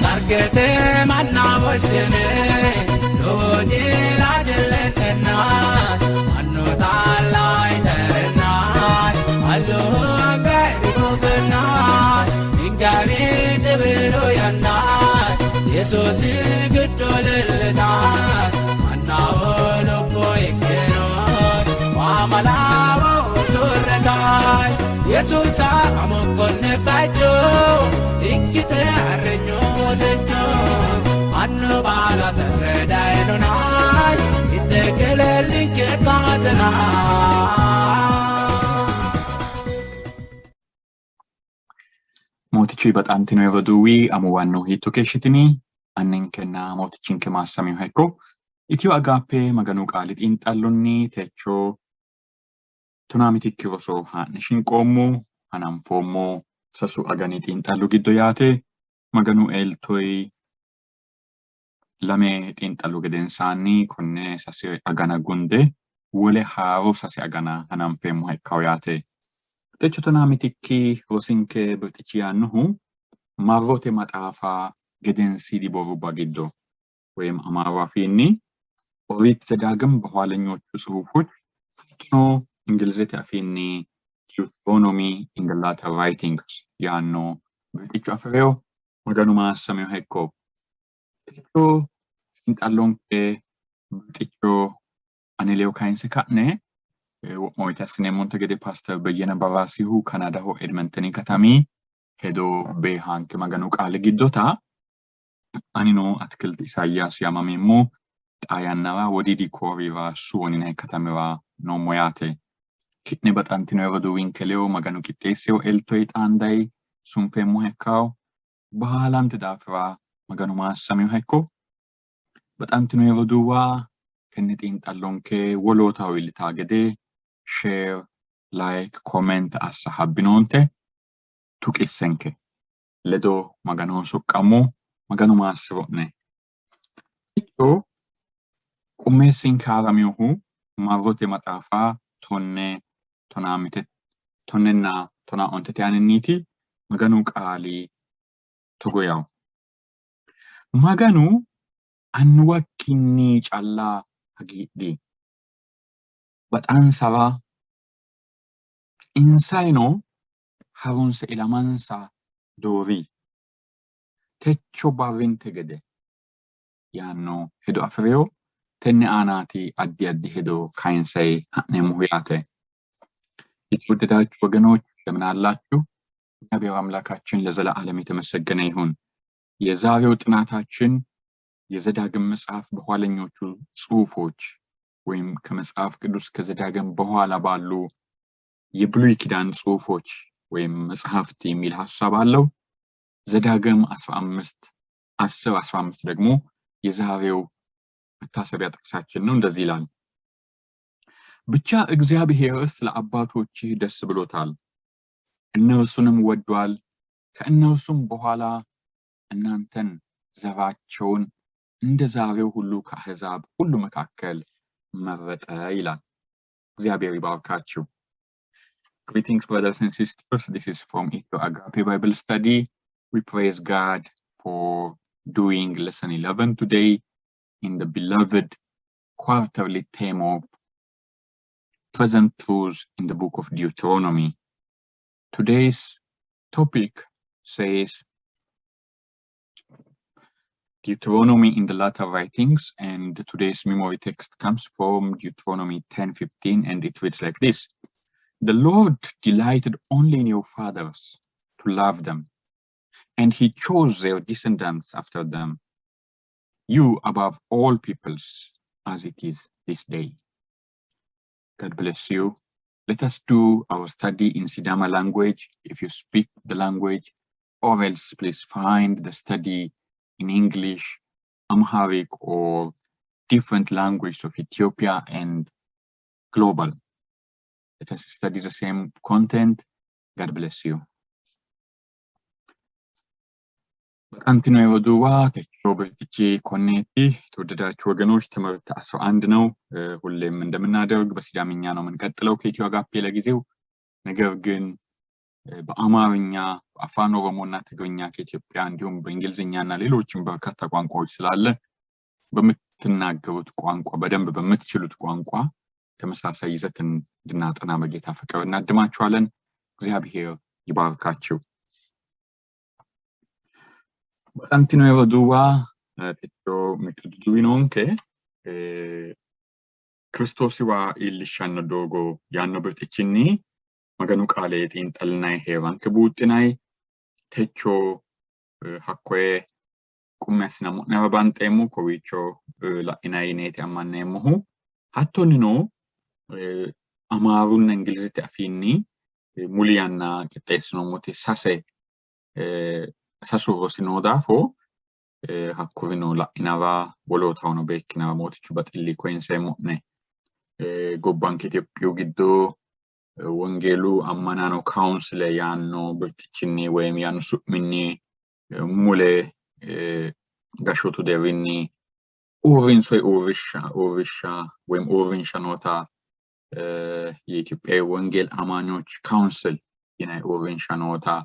Sargete manna woshshine lowo jila jilletenna mannu taalla iterna allu anga ingawi dibilu yanna Yesuusi giddo leellita mannaho lubbo ikkino waamalawo usurretaay Yesuusa amokkonne bacho ikkite arrenyo wosecho annu baala tasredaynonay ittekelellinke kaatena. Mootichu baxantino roduuwi amuwanno hiitto keeshshitini? Anninkenna mootichinke maassaminoha ikko. Itiyo Agaappe Maganu qaali xiinxallonni techo tonaa mitikki roso haa'ne shinqoommo, hananfoommo sasu agani xiinxallo giddo yaate. Maganu eltoyi lame xiinxallo gedensaanni konne sase agana gunde wole haaro sase agana hananfeemmoha ikkawo yaate. Techo tonaa mitikki rosinke birxichi yaannohu marrote maxaafa gedensiidi borrubba giddo ወይም አማሩ afiinni ኦሪት ዘዳግም በኋለኞቹ ጽሑፎች hattono Ingilizete afiinni Deuteronomy in the latter writings yaanno birxicho afi'rino. Maganu maassaminoha ikko. Techo xiinxallonke birxicho ane ledo kayinse ka'ne wo'ma woyite assineemmonte gede Paaster Beyyene Barraasihu Kanaadaho Edmenteni katami hedo beehaanke Maganu qaali giddota anino Atikilti Isaayyaasi yaamameemmo xaa yannara Wodiidi Koorira Suwon yinanni katamira noommo yaate. Ki'ne baxantino roduuwinke ledo Maganu qixxeessino eltoyi xaandayi sunfeemmoha ikkawo. Baalante daafira Maganu maassaminoha ikko. Baxantino roduuwa tenne xiinxallonke wolootaho iillitaa gede share, like, comment assa habbinoonte, tuqissenke. Ledo Maganoho soqqammo. Maganu maassi'ro'ne. Techo qummeessinke haaraminohu Marrote maxaafa tonne tonaa mite tonnenna tonaa ontete aaninniiti. Maganu qaali togo yawo. Maganu annuwakkinni calla hagiidhi. Baxansara insayino harunse ilamansa doori. Techo barrinte gede yaanno hedo afi'rino. Tenne aanaati addi addi hedo kayinsayi ha'neemmohu yaate። የተወደዳችሁ ወገኖች እንደምን አላችሁ? እግዚአብሔር አምላካችን ለዘለዓለም የተመሰገነ ይሁን። የዛሬው ጥናታችን የዘዳግም መጽሐፍ በኋለኞቹ ጽሑፎች ወይም ከመጽሐፍ ቅዱስ ከዘዳግም በኋላ ባሉ የብሉይ ኪዳን ጽሑፎች ወይም መጽሐፍት የሚል ሀሳብ አለው። ዘዳግም 15 10 15 ደግሞ የዛሬው መታሰቢያ ጥቅሳችን ነው። እንደዚህ ይላል፣ ብቻ እግዚአብሔርስ ለአባቶችህ ደስ ብሎታል፣ እነርሱንም ወዷል፣ ከእነርሱም በኋላ እናንተን ዘራቸውን እንደ ዛሬው ሁሉ ከአሕዛብ ሁሉ መካከል መረጠ ይላል። እግዚአብሔር ይባርካችሁ። Greetings, brothers and sisters. This is from Ethio Agape Bible Study. We praise God for doing lesson 11 today in the beloved quarterly theme of present truths in the book of Deuteronomy. Today's topic says Deuteronomy in the latter writings, and today's memory text comes from Deuteronomy 10:15, and it reads like this: The Lord delighted only in your fathers to love them, and he chose their descendants after them, you above all peoples, as it is this day. God bless you. Let us do our study in Sidama language if you speak the language, or else please find the study in English, Amharic, or different languages of Ethiopia and global. Let us study the same content. God bless you. Baxantino roduuwa techo birxichi konneeti። የተወደዳችሁ ወገኖች ትምህርት 11 ነው። ሁሌም እንደምናደርግ በሲዳምኛ ነው የምንቀጥለው ከኢትዮ አጋፔ ለጊዜው። ነገር ግን በአማርኛ፣ በአፋን ኦሮሞና ትግርኛ ከኢትዮጵያ እንዲሁም በእንግሊዝኛና ሌሎችም በርካታ ቋንቋዎች ስላለ በምትናገሩት ቋንቋ፣ በደንብ በምትችሉት ቋንቋ ተመሳሳይ ይዘትን እንድናጠና በጌታ ፍቅር እናድማችኋለን። እግዚአብሔር ይባርካችሁ። Baxantino roduuwa, techo mittu duduwi noonke. Kiristoosiwa iillishshanno doogo yaanno birxichinni Maganu qaale xiinxallinay hee'ranke buuxxinay. Techo hakkoye qummi assinammo'nera banxeemmo, kowiicho la'inay yineeti ammanneemmohu. Hattonnino Amaarunna Ingilizete afiinni muli yanna qixxeessinoommoti sase sasu rosi noo daafo hakkurino la'inara wolootahono beekkinara Mootichu baxilli koyinseemmo'ne. Gobbanke Itophiyu giddo Wongeelu ammanaano kaawunsile yaanno birxichinni woyim yaanno su'minni mule gashshootu deerrinni uurrinsoyi uurrishsha uurrishsha woyim uurrinsha noota የኢትዮጵያ ወንጌል አማኞች ካውንስል yinanni uurrinsha noota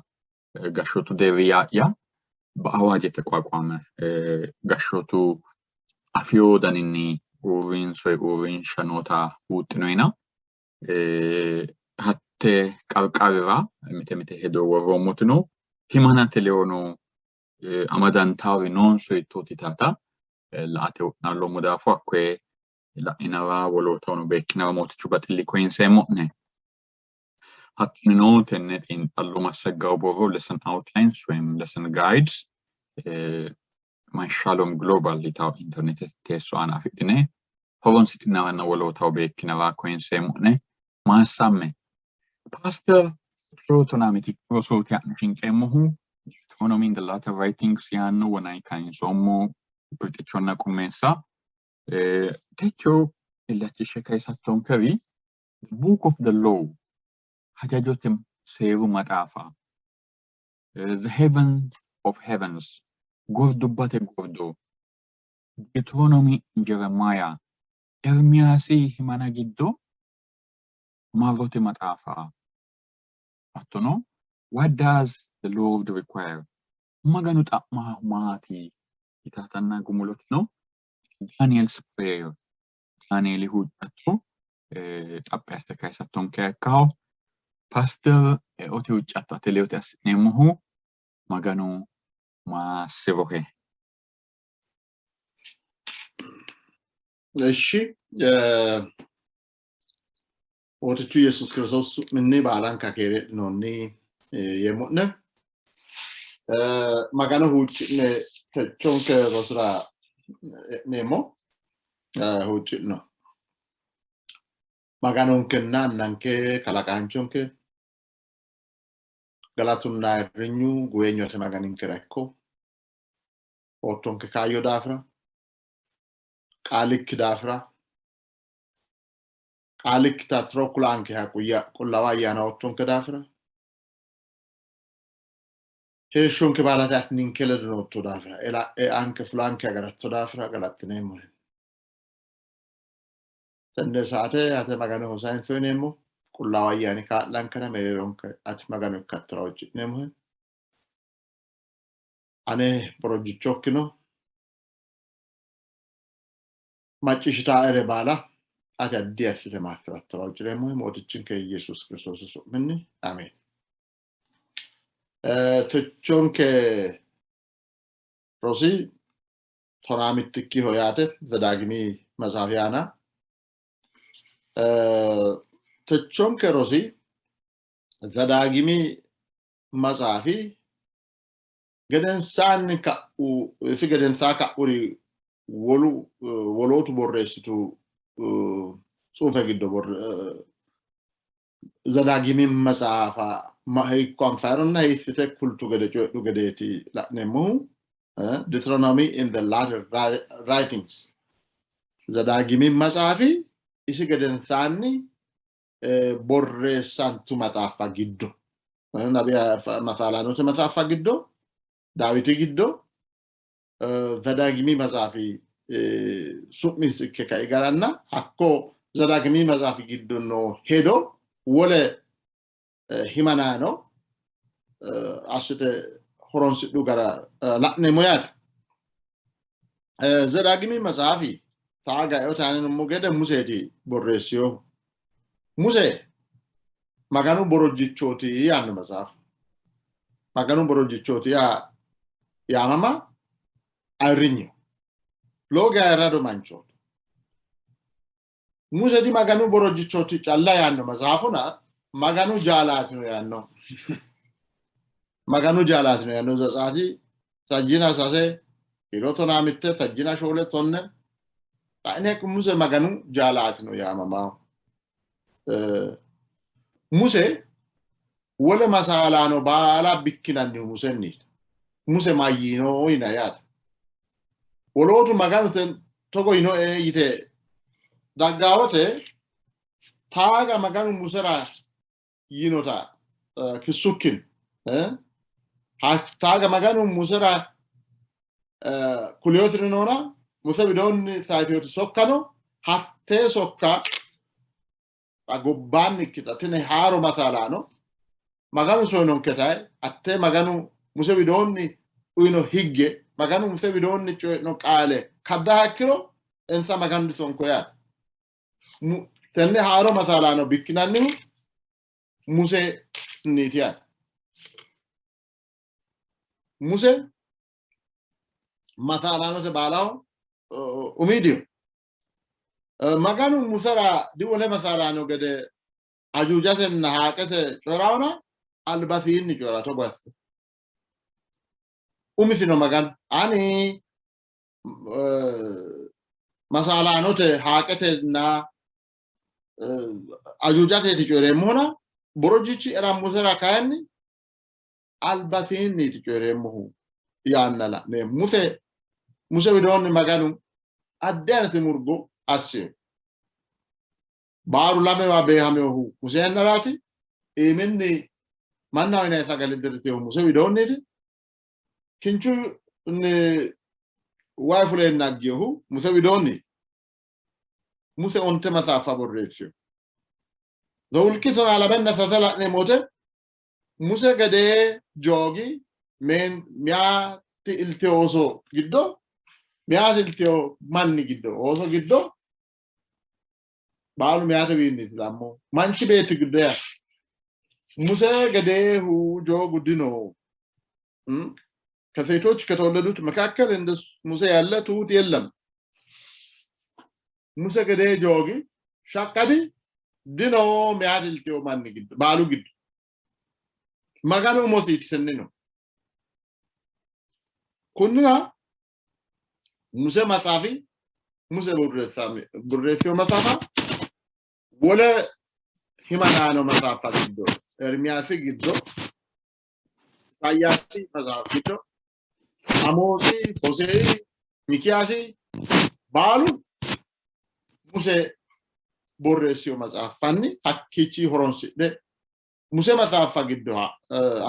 gashshootu deerri ያ በአዋጅ የተቋቋመ gashshootu afio daninni uurrinsoyi uurrinsha noota buuxxinoyina hatte qarqarira mite mite hedo worroommoti no, himanate ledono amadantaari noonso hiittooti yitaata la''ate wo'naalloommo daafo hakkoye la'inara wolootahono beekkinara Mootichu baxilli koyinseemmo'ne. Hattonino tenne xiinxallo massaggawo borro lesson outlines ወይም lesson guides My Shalom Global yitawo internetete teesso aana afidhine horonsidhinaranna wolootaho beekkinara koyinseemmo'ne. Maassamme. Paaster Tonaa rosooti ha'ne shinqeemmohu Deuteronomy in the Latter Writings yaanno wonay kayinsoommo birxichonna qummeessa. Techo illachishe kayisattonkeri The Book of the Law, hajajote seeru maxaafa, The Heaven of Heavens, gordubbate gordo, Deuteronomy in Jeremiah, Ermiyaasi himana giddo marrote maxaafa, hattono What Does the Lord Require, Maganu xa'maahu maati yitaatanna gumuloteno Daniel's Prayer, Daanieeli huuccatto xaphi assite kayisattonkeha ikkaho. Paaster, eote huuccatto ate ledote assi'neemmohu Maganu maassirohe. እሺ Mootichu Yesuus Kiristoos su'minni baalanka keereedhinoonni yeemmo'ne. Magano huucci'ne techonke rosira e'neemmo. Huucci'no. Maganonkenna Annanke kalaqaanchonke galatunna ayirrinyu guweenyote Maganinkera ikko. Oottonke kaayyo daafira, qaalikki daafira, qaalikki tattiro kulankeha qullaawa ayyaana oottonke daafira, heeshshonke baalate ati ninke ledo nootto daafira, eanke fulanke agaratto daafira galaxxineemmohe. Tenne saate ate Maganoho sayinse uyineemmo, qullaawu ayyaani kaa'lankera mereeronke ati Magano ikkattora huucci'neemmohe. Ane borojjichokkino macciishshitaere baala ati addi assite maassi'rattora huucci'reemmohe Mootichinke Yesuus Kiristoosi su'minni, ameen. Techonke rosi tonaa mittikkiho yaate Zedaagimi matsaafi aana. Techonke rosi Zedaagimi matsaafi gedensaanni ka'u isi gedensaa ka'uri wolu wolootu borreessitu tsuufe giddo Zedaagimi matsaafa hiikko anfayironna hiissite kultu gede coyidhu gedeeti la'neemmohu. Deuteronomy in the Latter Writings, Zedaagimi matsaafi isi gedensaanni borreessantu maxaaffa giddo, masaalaanote maxaaffa giddo, Daawiti giddo Zedaagimi maxaafi su'misi ikke kai garanna hakko Zedaagimi maxaafi giddo noo hedo wole himanaano Assite horonsidhu gara la'neemmo yaate. Zedaagimi matsaafi taaga eote aaninummo gede Museeti borreessinohu. Muse Maganu borojjichooti yaanno matsaafu. Maganu borojjichooti yaa yaamama ayirrinyeho. Lowo geya ayirrado manchooti. Muse di Maganu borojjichooti calla yaanno matsaafuna Maganu jaalaatino yaanno. Maganu jaalaatino yaanno Zetsaati sajjina sase kiiro tonaa mitte sajjina shoole tonne la'ne Muse Maganu jaalaatino yaamamaho. Muse wole masaalaano baala bikkinannihu Musenniiti. Muse mayyiino yina yaate. Wolootu Maganu togo yinoe yite daggawote taaga Maganu Musera yinota kissukkin taaga Maganu Musera kuliyotiri noona Muse widoonni sayisiyoti sokkano hattee sokka gobbaanni ikkita tini haaro masaalaano Maganu soyinonketa hattee Maganu Muse widoonni uyino higge Maganu Muse widoonni coyi'no qaale kaddaha ikkiro insa Maganu disonko yaate. Tenne haaro masaalaano bikkinannihu Musenniiti yaate. Muse masaalaanote baalaho umiidiho. Maganu Musera diwole masaalaano gede ajuujatenna haaqete coyi'raona albasiinni coyi'ra togo asse. Umisino Maganu ani masaalaanote haaqetenna ajuujateeti coyi'reemmohuna borojjichi era Musera kayinni albasiinniiti coyi'reemmohu yaanna la'neemmo. Muse Muse widoonni Maganu addi addi murgo assino. Baaru lamewa beehaminohu Muse yannaraati. Iiminni mannaho yinanni sagale dirritinohu Muse widoonniiti. Kinchunni wayi fuleenna agginohu Muse widoonni. Muse onte maxaafa borreessino. Zawulqi tonaa lamenna sase la'neemmo wote Muse gedee joogi meyaati iltino ooso giddo meyaati iltino manni giddo ooso giddo baalu meyaatewiinni filammo manchi beetti giddo yaa Muse gedeehu joogu dino። ከሴቶች ከተወለዱት መካከል እንደ ሙሴ ያለ ትሁት የለም። Muse gedee joogi shaqqadi dino meyaati iltino manni giddo baalu giddo Maganu umosiiti tennino. Kunnira Muse maxaafi Muse borreessino maxaafa wole himanaano maxaafa giddo Ermiyaasi giddo Isayaasi maxaafi giddo Amootsi, Hosei, Mikiyaasi baalu Muse borreessino maxaaffanni hakkiichi horonsidhe Muse maxaafa giddo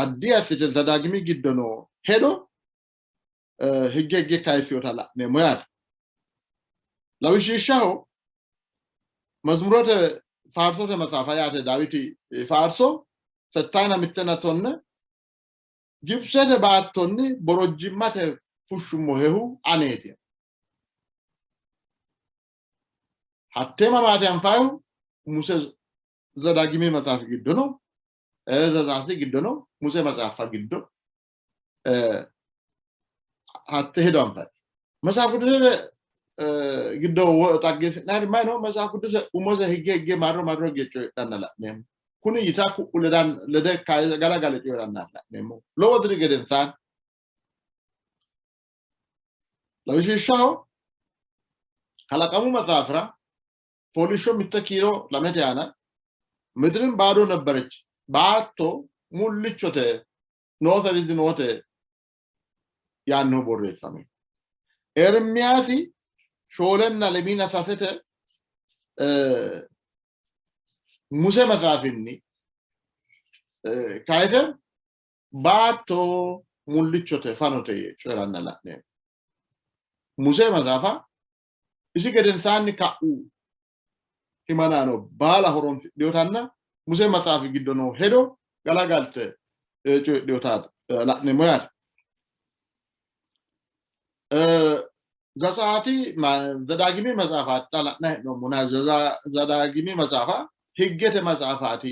addi assite Zadaagimi giddo noo hedo higge higge kayissinota la'neemmo yaate. Lawishshaho Mazmurote faarsote maxaafa yaate Daawiti faarso settayina mittena tonne Gibitsete baattonni borojjimmate fushshummohehu aneeti. Hattee mamaati anfayihu Muse Zedaagimi maxaafi giddo no, Zetsaati giddo no, Muse maxaafa giddo hatte hedo anfanni. Matsaaf Qudusete giddo xaggeessi'nanniri mayi no? Matsaaf Quduse umose higge higge marro marro higge coyidhanna la'neemmo. Kuni yita ku'u ledan lede kayise galagale coyi'ranna la'neemmo. Lowo diri gedensaanni lawishshaho Kalaqamu maxaafira fooliishsho mitte kiiro lamete aana midirin baado ነበረች baatto mullichote nooseri dinoote yaannohu borreessame. Ermiyaasi shoolenna lemiina sasete Muse maxaafinni kayise baatto mullichote fanote yee coyi'ranna la'neemmo. Muse maxaafa isi gedensaanni ka'u himanaano baala horonsidhinotanna Muse maxaafi giddo noo hedo galagalte coyidhinota la'neemmo yaate. Zatsaati Zadaagimi maxaafaati xa la'nanni hee'noommona Zadaagimi maxaafa higgete maxaafaati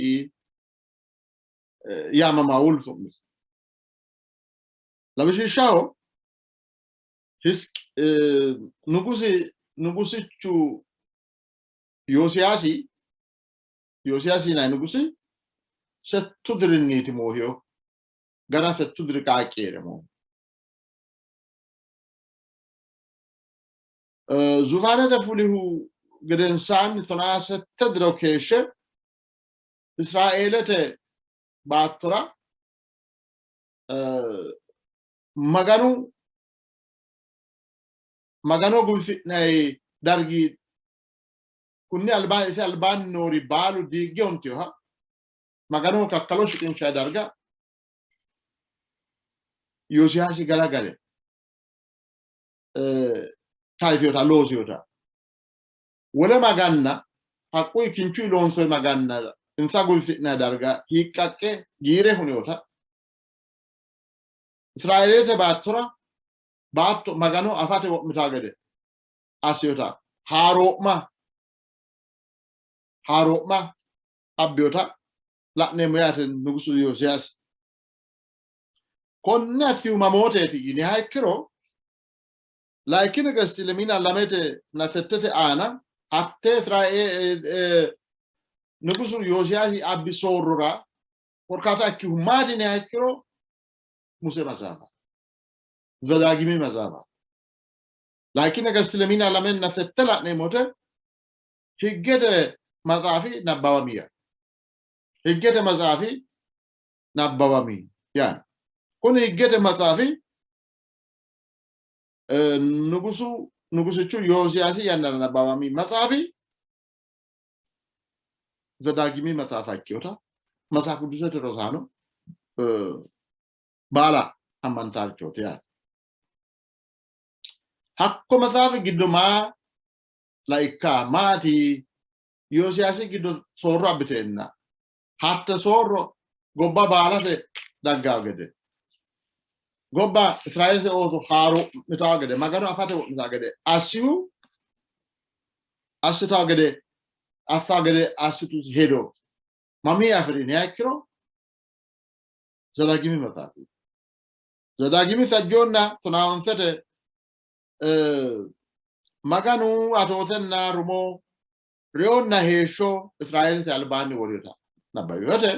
yaamama wolu su'misi. Lawishshaho Nugusi Nugusichu Yosiyaasi Yosiyaasi yinanni nugusi settu dirinniiti moohiyo gana settu diri qaaqqi hee're moohi. Zuufaanete fulihu gedensaanni 17 diro keeshshe Israeelete baattora Maganu Magano guwisi'nanni dargi kunni albaanni isi albaanni noori baalu diigge huntinoha Maganoho kakkalo shiqinshanni darga Yosiyaasi galagale kayisinota loosinota wole maganna haqqu kinchu loonsoonni maganna insa guwisi'nanni darga hiiqqaqqe giire huninota Israeelete baattora baatto Magano afate wo'mitaa gede assinota haaroo'ma haaroo'ma abbinota la'neemmo yaate Nugusu Yosiyaasi. Konne assihu mamooteeti yiniha ikkiro Layinki Negesti lemiina lamete na settete aana hattee Israeele Nugusu Yosiyaasi abbi soorrora korkaata ikkihu maati yiniha ikkiro Muse maxaafa Zadaagimi maxaafa Layinki Negesti lemiina lamenna sette la'neemmo wote higgete maxaafi nabbawami yaanno. Higgete maxaafi nabbawami yaanno. Kuni higgete maxaafi nugusu nugusichu Yosiyaasi yannara nabbawami maxaafi Zadaagimi maxaafa ikkinota Maxaafu Qidduusete rosaano baala ammantaarichooti yaate. Hakko maxaafi giddo maa laikka maati Yosiyaasi giddo soorro abbiteenna hatte soorro gobba baalate daggaa gede gobba Israeelete ooso haaroo'mitaa gede Magano afate wo'mitaa gede assihu assitaa gede assaa gede assitusi hedo mamii afi'riniha ikkiro Zadaagimi maxaafi Zadaagimi sajjoonna tonaonsete Maganu atootenna rumo reyonna heeshsho Israeelete albaanni worinota nabbawi wote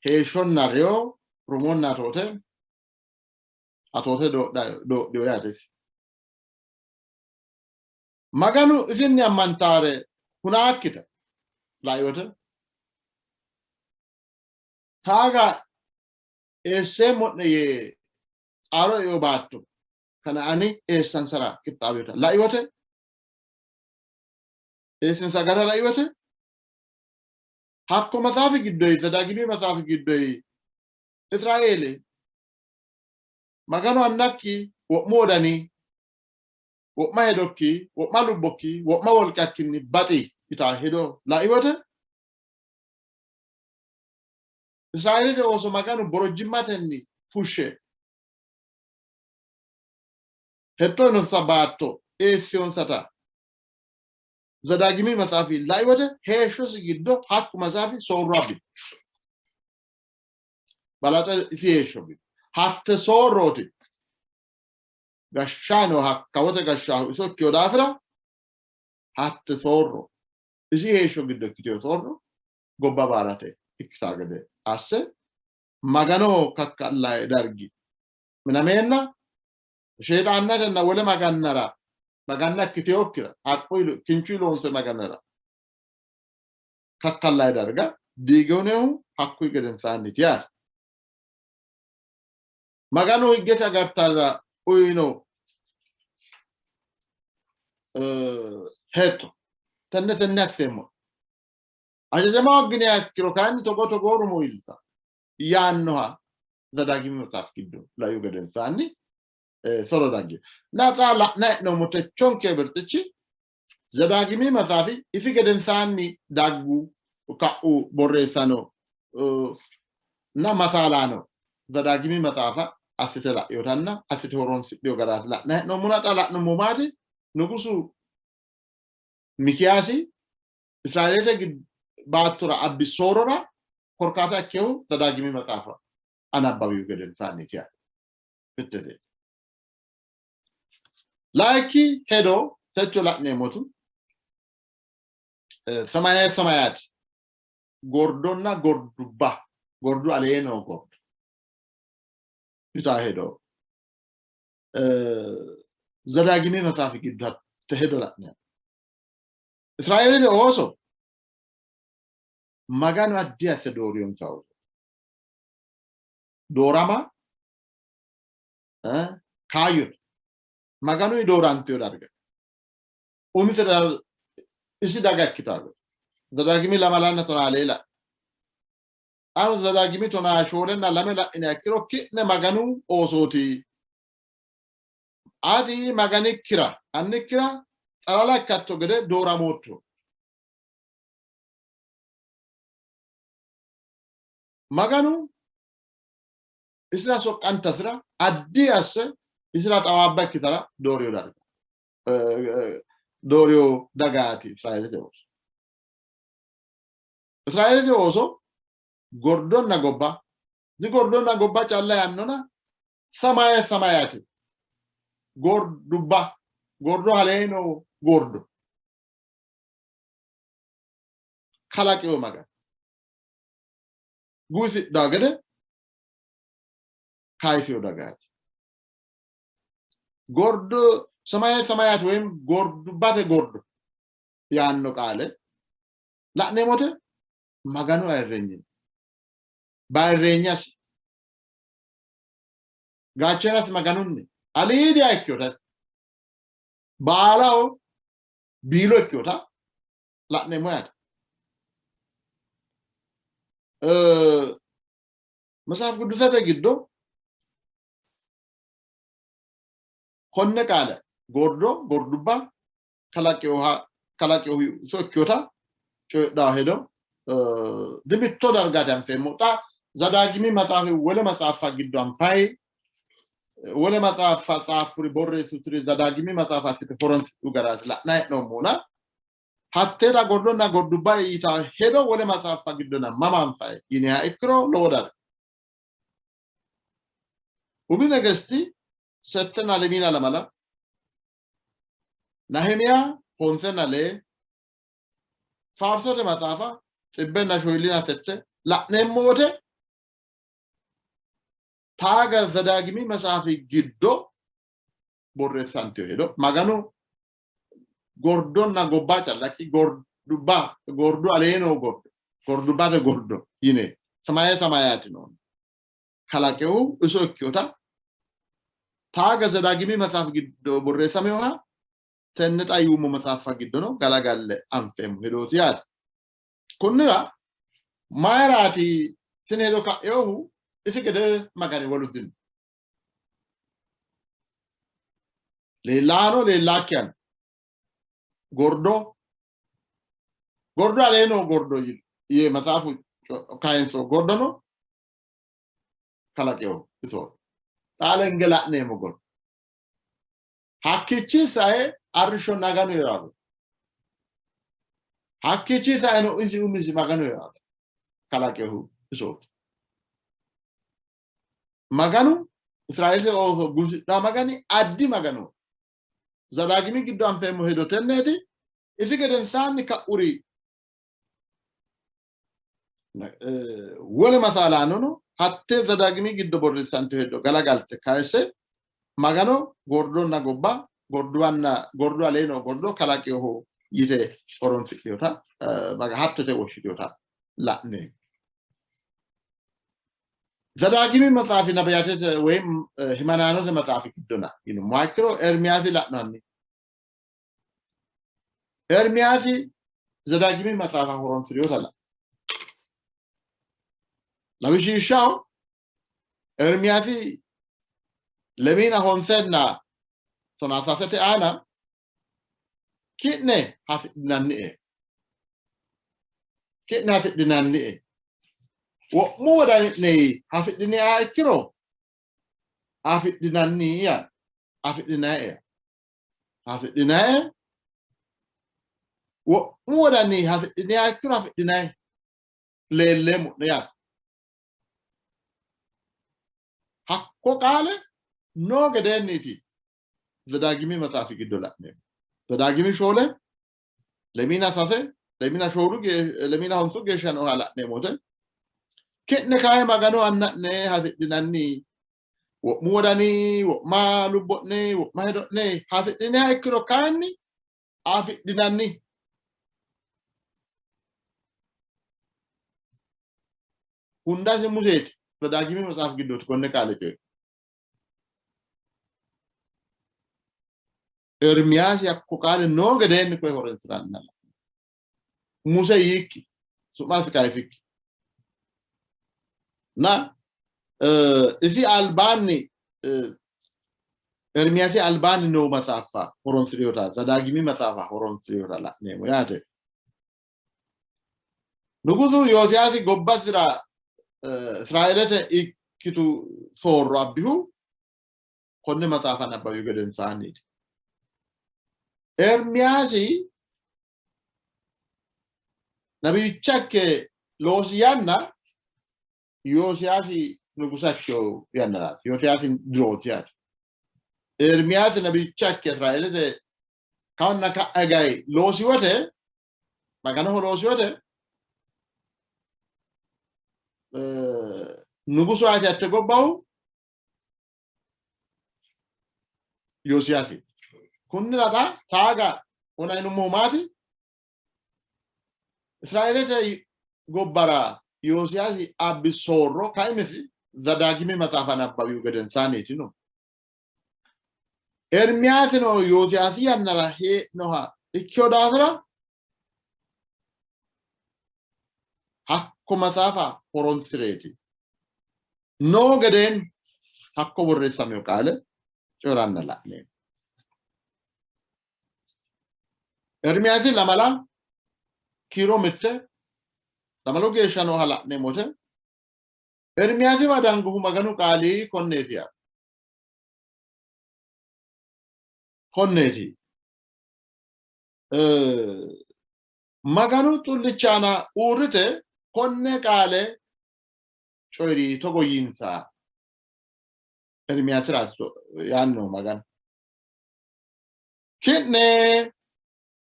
heeshshonna reyo rumonna atoote atoote doodhino yaate. Maganu isinni ammantaare hunaakkita lai wote taaga eesseemmo'ne yee xaaro eino baatto Kanaani eessansara qixxaawinota lai wote eessinsa gara lai wote hakko maxaafi giddoyi Zadaagimi maxaafi giddoyi Israeele Maganu annakki wo'mu wodani wo'ma hedokki wo'ma lubbokki wo'ma wolqakkinni baxi yitaa hedo lai wote Israeelete ooso Maganu borojjimmatenni fushshe hexxo uyinonsa baatto eessinonsata Zadaagimi maxaafi lai wote heeshshosi giddo hakku maxaafi soorro abbino. Balaxe isi heeshsho giddo hatte soorrooti gashshaano hakkawote gashshaahu iso ikkino daafira hatte soorro isi heeshsho giddo ikkitino soorro gobba baalate ikkitaa gede asse Maganoho kakkallayi dargi minameenna sheexaannatenna wole magannara maganna ikkitinokkira haqqu kinchu loonse magannara kakkallayi darga diiginohu hakkuyi gedensaanniiti yaate. Maganu higgete agartara uyino hexxo tenne tenne asseemmo hajajama hoogginiha ikkiro kayinni togo togoo rumo iillita yaannoha Zadaagimi maxaafi giddo laihu gedensaanni soro daggino. Na xa la'nanni hee'noommo techonke birxichi Zadaagimi maxaafi isi gedensaanni daggu ka'u borreessano na masaalaano Zadaagimi maxaafa assite la'inotanna assite horoonsidhino garaati la'nanni hee'noommona xa la'nummo maati nugusu Mikiyaasi Israeelete baattora abbi soorrora korkaata ikkinohu Zadaagimi maxaafa anabbawihu gedensaanniiti yaate. Mittete. Layinki hedo techo la'neemmotu semaye semayaati gordonna gordubba gordu alee noo gordo yitaa hedo Zadaagimi maxaafi giddo hatte hedo la'neemmo. Israeelete ooso Maganu addi asse dooriyonsa ooso doorama kaayyote. Maganu doorantino darga umise isi daga ikkitanno. Zadaagimi lamalanna tonaa lee la'ne. Xaano Zadaagimi tonaa shoolenna lame la'iniha ikkiro ki'ne Maganu oosooti. Ati Maganikkira annikkira xalala ikkatto gede dooramootto. Maganu isira soqqantasira addi asse isira xawaabba ikkitara doorino darga doorino dagaati Israeelete ooso. Israeelete ooso gordonna gobba digordonna gobba calla yaannona samaye samayate gordubba gordo haleeno gordo kalaqino Magano guwisidhaa gede kayisino dagaati. Gordo samaye samayaati woyim gordubbate gordo yaanno qaale la'neemmote Maganu ayirrenyi bayirreenyasi gaachenasi Maganunni aliidiha ikkinota baalaho biilo ikkinota la'neemmo yaate. Matsaaf Quddusete giddo konne qaale gordo gordubba kalaqinoha kalaqinohu iso ikkinota coyidhanno hedo dimitto dargaati anfeemmo. Xa Zadaagimi maxaafi wole maxaaffa giddo anfayi wole maxaaffa xaaffuri borreessituri Zadaagimi maxaafa assite horonsidhu garaati la'nanni hee'noommohuna hatteera gordonna gordubba yitanno hedo wole maxaaffa giddona mama anfayi yiniha ikkiro lowo darga Umi Negesti settenna lemiina lamala, Nahimiya honsenna lee, Faarsote maxaafa xibbenna shoyillina sette la'neemmo wote taaga Zadaagimi maxaafi giddo borreessantino hedo Maganu gordonna gobba callakki gordubba gordu alee noo gordo gordubbate gordo yine samaye samayaati noon kalaqehu iso ikkinota taaga Zadaagimi maxaafi giddo borreessaminoha tenne xa yuummo maxaaffa giddono galagalle anfeemmo hedooti yaate. Kunnira mayiraati tini hedo ka'inohu isi gede Magani wolu dino. Leellaano leellaakkihano gordo gordo alee noo gordo yee maxaafu kayinso gordono kalaqeho isooti. Xaa lenge la'neemmo gordo. Hakkiichi sae arrishsho Maganu yaano. Hakkiichi saeno isi umisi Maganu yaano. Kalaqehu isooti. Maganu Israeelete ooso gusidha Magani addi Magano. Zadaagimi giddo anfeemmo hedo tenneeti. Isi gedensaanni ka'uri wole masaalaanono hatte Zadaagimi giddo borreessantu hedo galagalte kayisse Magano gordonna gobba gorduwanna gordu alee noo gordo kalaqinoho yite horonsidhinota hattote woshshitinota la'neemmo. Zadaagimi maxaafi nabiyatete woyim himanaanote maxaafi giddona yinummoha ikkiro Ermiyaasi la'nanni. Ermiyaasi Zadaagimi maxaafa horonsi'rinota la'no. Lawishshaho Ermiyaasi lemiina honsenna tonaa sasete aana ki'ne hasidhinannie, ki'ne hasidhinannie. Wo'mu wodani'ne hasidhiniha ikkiro afidhinanni yaa afidhinae hasidhinae wo'mu wodani hasidhiniha ikkiro afidhinae leelleemmo'ne yaate. Hakko qaale noo gedeenniiti Zedaagimi maxaafi giddo la'neemmo. Zedaagimi 4, 23, 24, 25 geeshsha nooha la'neemmo wote ki'ne kayi Maganu anna'ne hasidhinanni wo'mu wodani, wo'ma lubbo'ne, wo'ma hedo'ne hasidhiniha ikkiro kayinni afidhinanni. Hundasi Museeti Zedaagimi maxaafi giddooti konne qaale coyi. Ermiyaasi hakko qaale noo gedeenni koye horonsi'ranna Muse yiikki su'masi kayisikki na isi albaanni Ermiyaasi albaanni noo maxaafa horonsi'rinota Zadaagimi maxaafa horonsi'rinota la'neemmo yaate. Nugusu Yoosiyaasi gobbasira Israeelete ikkitu soorro abbihu konne maxaafa nabbawihu gedensaanniiti. Ermiyaasi nabiyyicha ikke loosi yanna Yoosiyaasi nugusa ikkino yannaraati. Yoosiyaasi dirooti yaate. Ermiyaasi nabiyyicha ikke Israeelete kawanna ka'a higayi loosi wote Maganoho loosi wote nugusu ayeti hatte gobbahu Yoosiyaasi. Kunnira xa taaga wona yinummohu maati? Israeelete gobbara Yoosiyaasi abbi soorro kaimisi Zadaagimi maxaafa nabbawihu gedensaanniiti no. Ermiyaasino Yoosiyaasi yannara hee'noha ikkino daafira hakko maxaafa horonsi'reeti. Noo gedeen hakko borreessamino qaale coyi'ranna la'neemmo. Ermiyaasi lamala kiiro 1 lamalu geeshsha nooha la'neemmo wote Ermiyaasiwa dangohu Maganu qaali konneeti yaanno. Konneeti. Maganu xullichi aana uurrite konne qaale coyi'ri togo yiinsa. Ermiyaasira yaanno Maganu. Ki'ne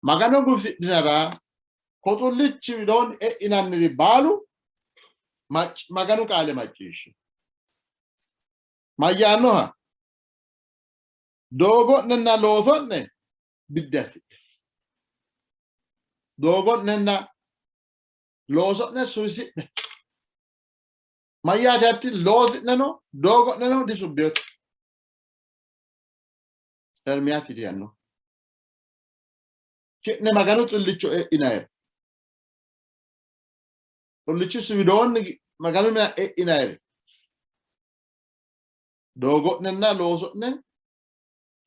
Magano gufisidhinara ko xullichi widoonni e'inanniri baalu Maganu qaale macciishshe. Mayyaannoha? Doogo'nenna looso'ne biddi assidhe. Doogo'nenna looso'ne suwisidhe. Mayyaate hatti loosi'neno doogo'neno disubbinote. Ermiyaasi diyanno. Ki'ne Maganu xullicho e'inayiri. Xullichisi widoonni Maganu mina e'inayiri. Doogo'nenna looso'ne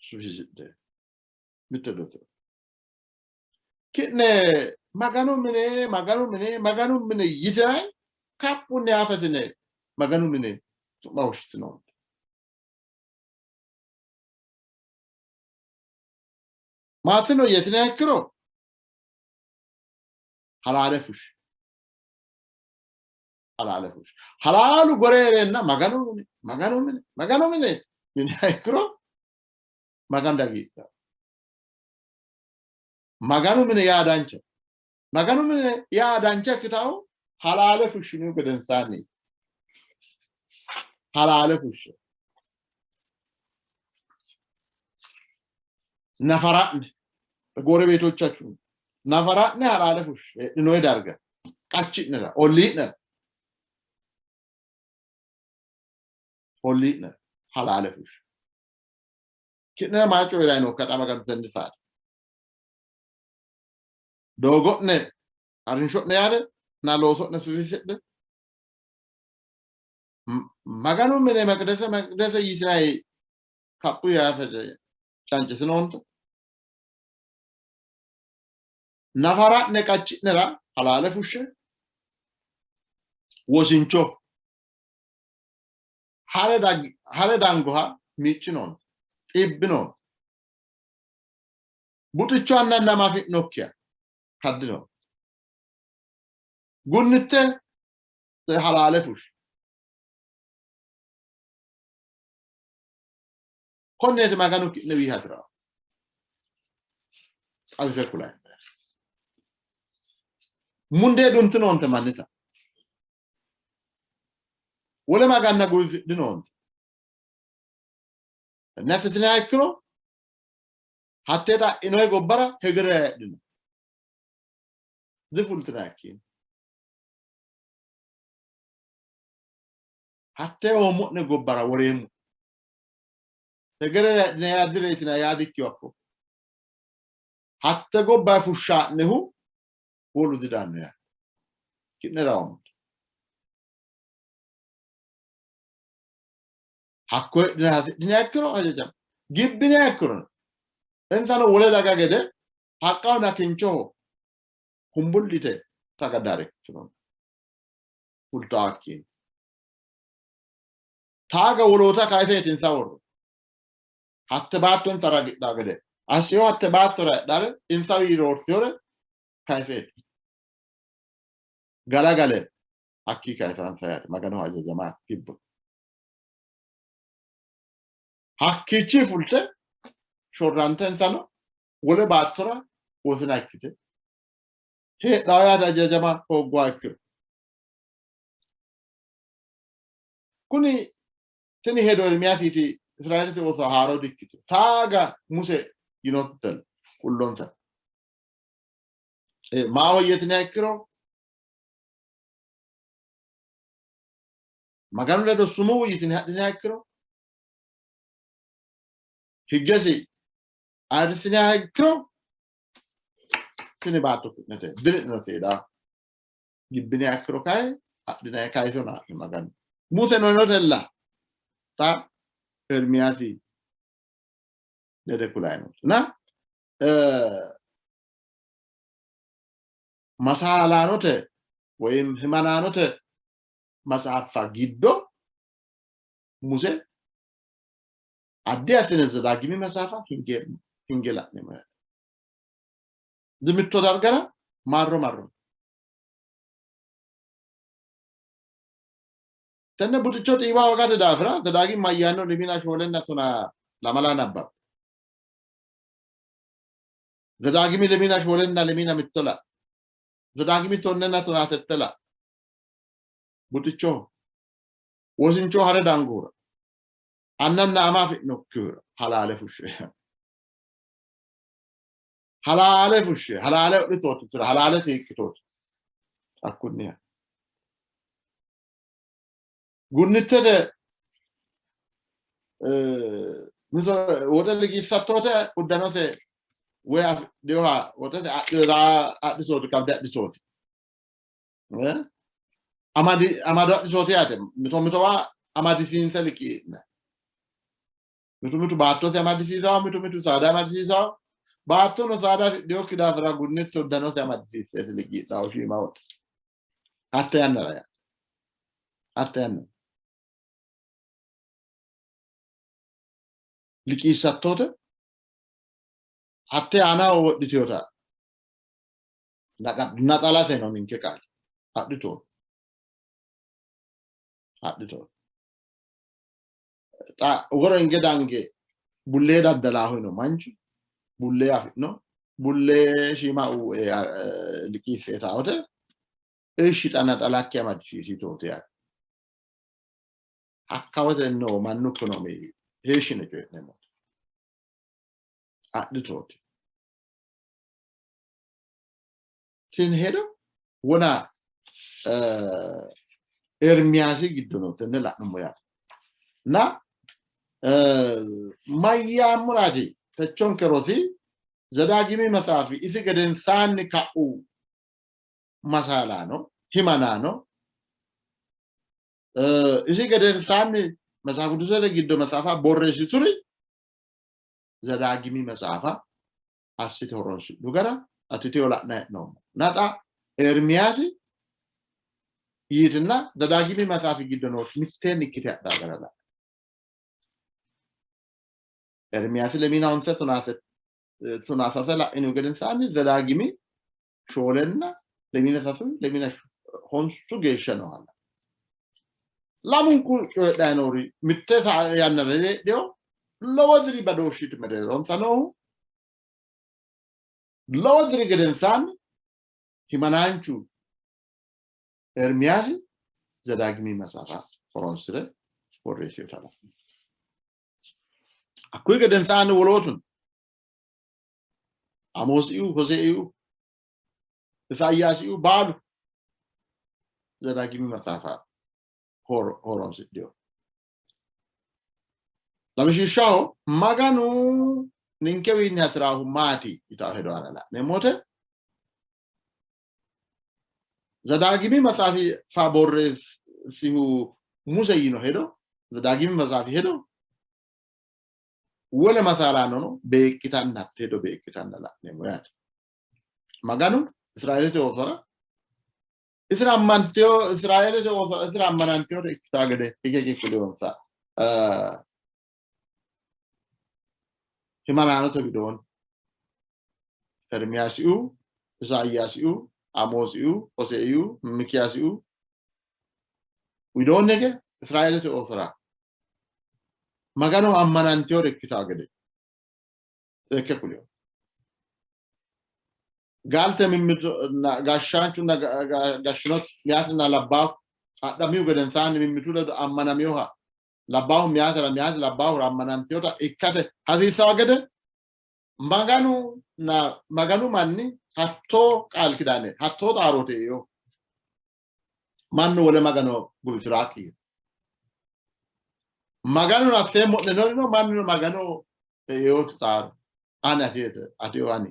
suwisidhe. Mitte doogo. Ki'ne Maganu mine, Maganu mine, Maganu mine yitinay kaphunni afetine Maganu mine su'ma woshshitinoonte. Maatino yetine ikkiro halaale fushshe. Halaale fushshe. Halaalu gore hee'reenna Maganu mine, Maganu mine, Maganu mine yiniha ikkiro Maganu dagiidhanno. Maganu mine yaa dancha. Maganu mine yaa dancha ikkitahu halaale fushshinihu gedensaanni halaale fushshe. Nafara'ne ጎረቤቶቻችሁ nafara'ne halaale fushshe heedhinoyi darga qachi'nera ollii'nera ollii'nera halaale fushshe. Ki'nera maa coyi'rayi nookka xa Maganu sendi saate? Doogo'ne harinsho'ne yaate na looso'ne suwisidhe Maganu mine maqidese maqidese yitinayi kaphu yaate cancisinoonte. Nafara'ne qachi'nera halaale fushshe. Wosincho hare dangoha miiccinoonte, xiibbinoonte. Buxicho annanna ama afi'nokkiha kaddinoonte. Gunnitte halaale fushshi. Konneeti Maganu ki'newii hasi'rannohu. Xawise kulanno. Mundee duntinoonte mannita. Wole maganna guwisidhinoonte. Tenne assitiniha ikkiro hattee xa'inohe gobbara hegere heedhino. Difultinanni hakkiinni. Hattee oommo'ne gobbara woreemmo. Hegerera heedhine yaa direyitinanni yaa dikkino hakko. Hatte gobba fushshaa'nehu wolu didaanno yaate. Ki'nera oommote. Hakko heedhine hasidhiniha ikkiro hajajama. Gibbiniha ikkirono insano wole daga gede haqqahonna kinchoho kumbullite sagaddaare ikkitinoonni. Fultawo hakkiinni. Taaga woloota kayiseeti insa worro. Hatte baatto insa ragidhawo gede assiho hatte baattora heedhare insawii roortinore kayiseeti. Galagale hakkii kayisansa yaate Maganoho hajajama gibbu. Hakkiichi fulte shorrante insano wole baattora wosina ikkite heedhawo yaate hajajama hoogguha ikkiro. Kuni tini hedo Ermiyaasiiti Israeelete ooso haaro dikkitino. Taaga Muse yinottelo kullonsa. Maahoyye yitiniha ikkiro Maganu ledo sumuu yitine hadhiniha ikkiro higgesi ayirrissiniha ikkiro tini baatto ki'nete diri'neno seeda gibbiniha ikkiro kayi adhinayi kayisona Maganu. Museno yinotella xa Ermiyaasi lede kulayi no. Na masaalaanote woyim himanaanote matsaaffa giddo Muse addi assine Zedaagimi matsaafa hinge la'neemmo yaate. Mitto dargara marro marro. Tenne buxicho xiiwa hoogate daafira Zedaagimi mayyaanno limina shoolenna sona lamala nabbabbe. Zedaagimi limina shoolenna limina mitto la. Zedaagimi tonnenna tonaa sette la. Buxichoho wosincho hare danguhura annanna ama afi'nokkihura halaale fushshe. Halaale fushshe, halaale hodhitooti sira, halaale hiiqqitooti. Hakkunniha. Gunnittete woxe liqiissattote uddanose woy afidhinoha woxese adhisooti qabde adhisooti. Amadi amado adhisooti yaate. Mito mitowa amadisiinse liqii'ne. Mitu mitu baattose amadisiisawo, mitu mitu saada amadisiisawo. Baattono saada afidhinokki daafira gunnitte uddanose amadisiisseeti liqiidhawo shiima woxe. Hatte yannara yaate. Hatte yannara. Liqiissattote hatte aanaho wodhitiyota naxalaseno ninke qaali adhitooti. Adhitooti. Xa woro hinge dange bullee daddalaahu no manchi bullee afi'no bullee shiima liqiisse etaote ishshi xa naxalakki amadisiisitooti yaate. Hakka wote no mannu ekonomi heeshshine coyi'neemmo. Adhitooti. Tini hedo wona Ermiyaasi giddo no tenne la'nummo yaate. Na mayyaammuraati techonke rosi Zedaagimi maxaafi isi gedensaanni ka'u masaalaano himanaano isi gedensaanni Maxaafa Qidduusete giddo maxaafa borreessituri Zedaagimi maxaafa assite horoonsidhu gara atiteyo la'nanni hee'noommo. Naxa Ermiyaasi yiitinna Zadaagimi maxaafi giddo nooti mitteenni ikkite hadhaa gara la'ne. Ermiyaasi lemiina honse tonaa sase la'inihu gedensaanni Zadaagimi shoolenna lemiina sasu lemiina honsu geeshsha nooha la'ne. Lamunku coyidhanni noori mitte yannara heedhino lowo diri badooshshiiti mereeronsa noohu. Lowo diri gedensaanni himanaanchu Ermiyaasi Zedaagimi maxaafa horoonsi're borreessinota la'no. Hakkuyi gedensaanni wolootuno Amoosiu, Hoseiu, Isayaasiu baalu Zedaagimi maxaafa horoonsidhino. Lawishshaho Maganu ninkewiinni hasi'raahu maati yitanno hedo aana la'neemmo wote Zadaagimi maxaafi fa borreessihu Muse yiino hedo, Zadaagimi maxaafi hedo wole masaalaanono beeqqitanna hatte hedo beeqqitanna la'neemmo yaate. Maganu Israeelete oosora isira ammantino Israeelete ooso isira ammanantinore ikkitaa gede hige hige kulinonsa. Himanaanote widoonni Ermiyaasiu, Isayaasiu, Amoosiu, Hoseiu, Mikiyaasiu widoonni hige Israeelete oosora Magano ammanantinore ikkitaa gede seekke kulino. Galte mimmito gashshaanchunna gashshinoti meyaatinna labbaahu adhamihu gedensaanni mimmitu ledo ammanaminoha labbaahu meyaatera meyaati labbaahura ammanantinota ikkate hasiissanno gede Maganu na Maganu manni hattoo qaal kidaane hattoo xaarote eino. Mannu wole Magano guwisi'raakki gede. Maganu asseemmo'ne norino mannuno Magano einooti xaaro. Ani ateete ateyo ani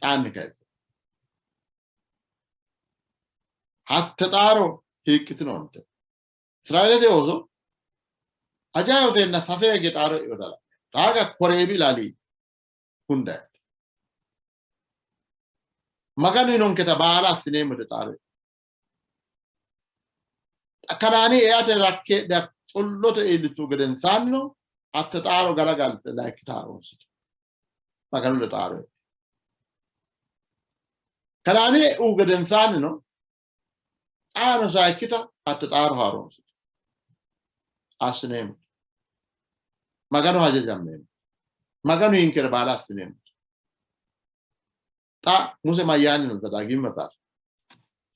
xaanni kayise. Hatte xaaro hiiqqitinoonte. Israeelete ooso ajayi hoseenna sase hige xaaro e'inota la'neemmo. Xaaga Koreebi ilaali hunda yaate. Maganu yinonketa baala assineemmo yite xaaro e'ino. Kanaani eate rakke xullote iillitu gedensaannino hatte xaaro galagalte layikkita haaroonsitu. Maganu ledo xaaro e'e. Kanaani e'u gedensaannino xaano sayikkita hatte xaaro haaroonsitu. Assineemmo. Maganu hajajammeemmo. Maganu yinkere baala assineemmo. Xa Muse mayyaanni no Zadaagimi maxaafa?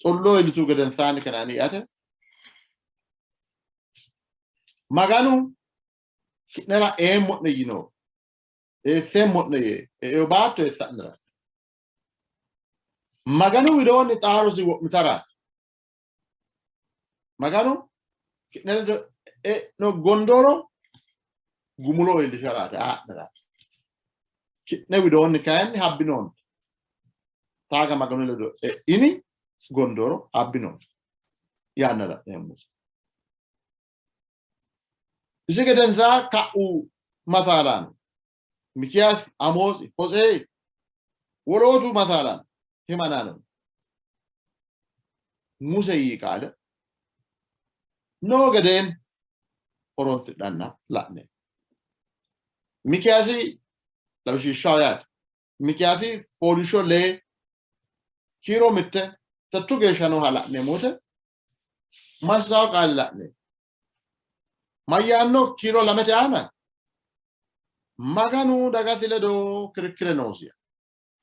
Xullo iillitu gedensaanni Kanaani eate Maganu ki'nera eemmo'ne yino eesseemmo'ne yee e'eo baatto eessa'nera Maganu widoonni xaarosi wo'mitaraati. Maganu ki'ne ledo e'no gondooro gumulo iillisharaati aa'neraati. Ki'ne widoonni kayinni habbinoonte. Taaga Maganu ledo e'ini gondooro habbinoonte yaanna la'neemmo. Isi gedensaa ka'u masaalaano Mikiyaasi, Amootsi, Hosei, wolootu masaalaano himanaano Muse yii qaale noo gedeen horoonsidhanna la'ne. Mikiyaasi lawishshaho yaate. Mikiyaasi fooliishsho lee kiiro mitte settu geeshsha nooha la'neemmo wote massawo qaale la'ne. Mayyaanno kiiro lamete aana Maganu dagasi ledo kirikkire noosiha.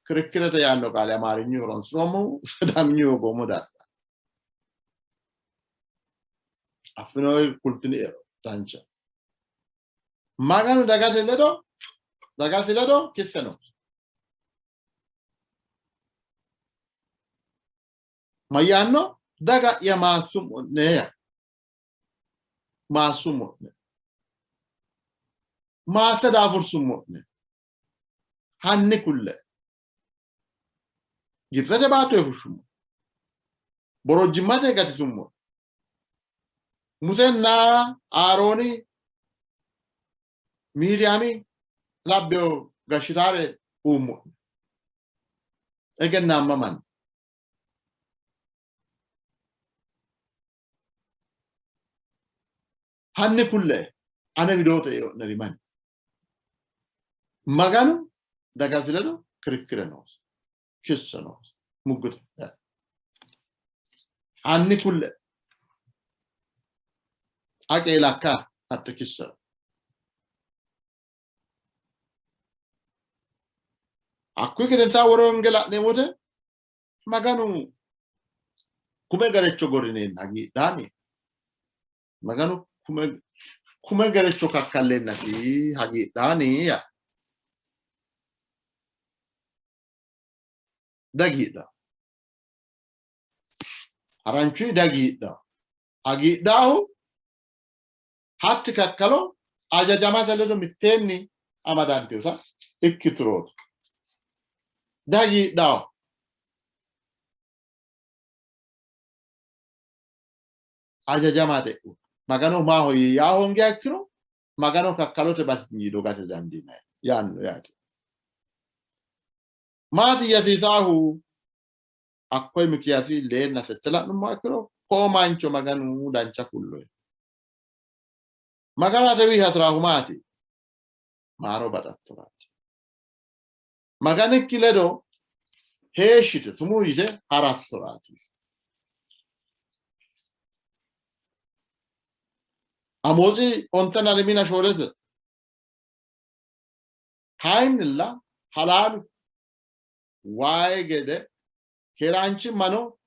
Kirikkirete yaanno qaale Amaarinyu horoonsi'roommohu Sidaaminyu hoogoommo daafira. Affinoonni kultiniero dancha. Maganu dagate ledo dagasi ledo kisse noosi. Mayyaanno? Daga'ya maassummo'neya. Maassummo'ne. Maasse daafursummo'ne. Hanni kulle. Gibitsete baattoyi fushshummo. Borojjimmate gatisummo. Musenna Aarooni Miiriyaami labbeyo gashshitaare uummo'ne. Egennaamma manna. Hanni kulle ane widoo xe'ino'neri manni. Maganu dagasi ledo kirikkire noosi, kisse noosi, muggute. Hanni kulle aqeelakka hatte kissera. Hakkuyi gedensaa woroonge la'neemmo wote Maganu kume gerecho gorrineenna hagiidhaani? Maganu kume kume gerecho kakkalleennasi hagiidhaani ya dagiidha. Haranchuyi dagiidha. Hagiidhaahu hatti kakkalo ajajamate ledo mitteenni amadantinota ikkiturooti. Dihagiidhanno. Ajajama de'u. Maganoho maahoyye yaa hoongiha ikkiro Magano kakkalote batinyi dogate dandiinanni yaanno yaate. Maati hasiisaahu hakkoye Mikiyaasi leenna sette la'nummoha ikkiro koo mancho Maganu dancha kulloe. Maganu atewi hasi'raahu maati? Maaro baxattoraati. Maganikki ledo heeshshite sumuu yite harattoraati. Amootsi ontenna lemina shoolete kayinnilla halaalu wayi gede keeraanchimmano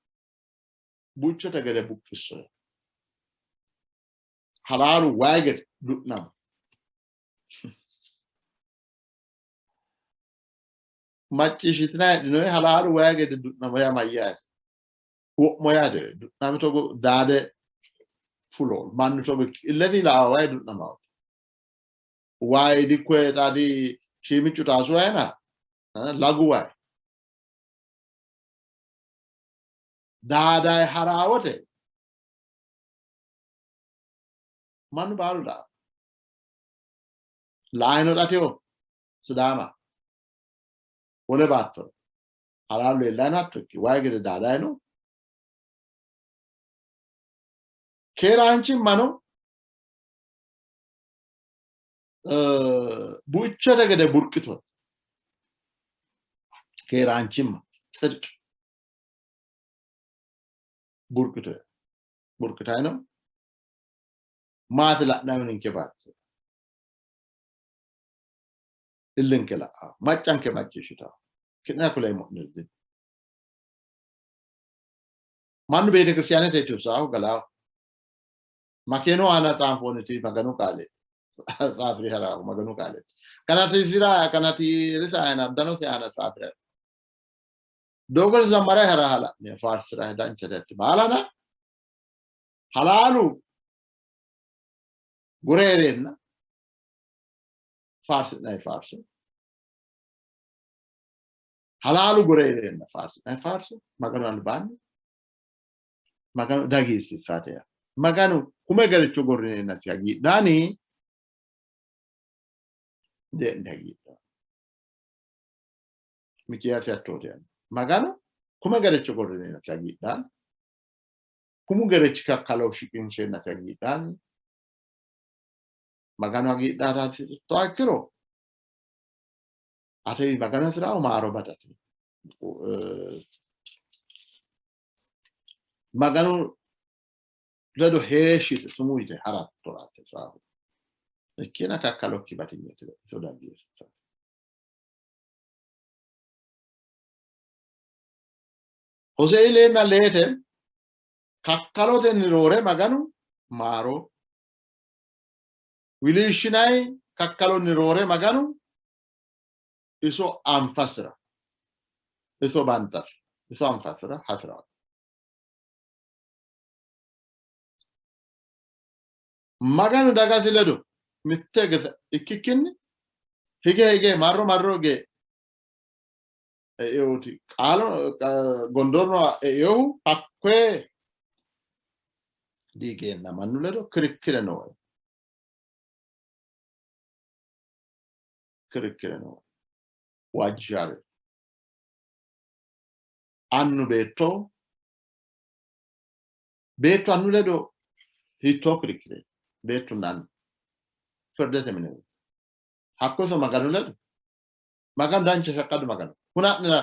buichote gede buqqissoe. Halaalu wayi gede du'namo. Macciishshitinanni heedhinoyi halaalu wayi gede du'namo yaa mayyaate? Wo'mo yaate du'name togo daade fulo mannu togo illeti laawa wayi du'namawo. Wayi dikkoye xaadi shiimiccu taasu wayina lagu wayi. Daadayi harawote mannu baalu daa laayino xateho Sidaama wole baattora halaalu leellayino hatto ikki wayi gede daadayino keeraanchimmano buichote gede burqito keeraanchimma ጽድቅ burqito burqitayino maati la'nayi ninke baatto illenke la'a maccanke macciishshitawo ki'nera kuleemmo'neri dino mannu beetekiristiyaanete itiyosahu galaahu makeenu aana xaanfoonniti Maganu qaale saafiri haraahu Maganu qaale kanati sira kanati risa aana danosi aana saafira doogote zammara hara hala'ne faarsira danchate baalana halaalu gure hee'reenna faarsi'nanni faarso halaalu gure hee'reenna faarsi'nanni faarso Maganu albaanni Maganu dagiirsiissaate yaa Maganu kume garicho gorrineennasi hagiidhaani dee'ni hagiidhaa Mikiyaasi hattooti yaanno Maganu kume garicho gorrineennasi hagiidhaani kumu gerechi kakkalo shiqinsheennasi hagiidhaani Maganu hagiidhaara hasi'rittoha ikkiro ate Maganu hasi'raahu maaro badate Maganu ledo heeshshite sumuu yite harattoraati hasi'raahu ikkina kakkalokki batinyete iso dandiirsate. Hosei leenna leete kakkalotenni roore Maganu maaro wiliishshinanni kakkalonni roore Maganu iso anfasira iso banxasira iso anfasira hasi'ranno. Maganu dagasi ledo mitte ikkikkinni hige hige marro marro hige e'eoti qaalo gondoorno e'eohu hakkoye diigeenna mannu ledo kirikkire nooe kirikkire nooe waajjishaare annu beetto beettu annu ledo hiittoo kirikkire? Beettunna annu firdete mine. Hakko iso Maganu ledo. Maganu dancha shaqqadu Maganu. Huna'nira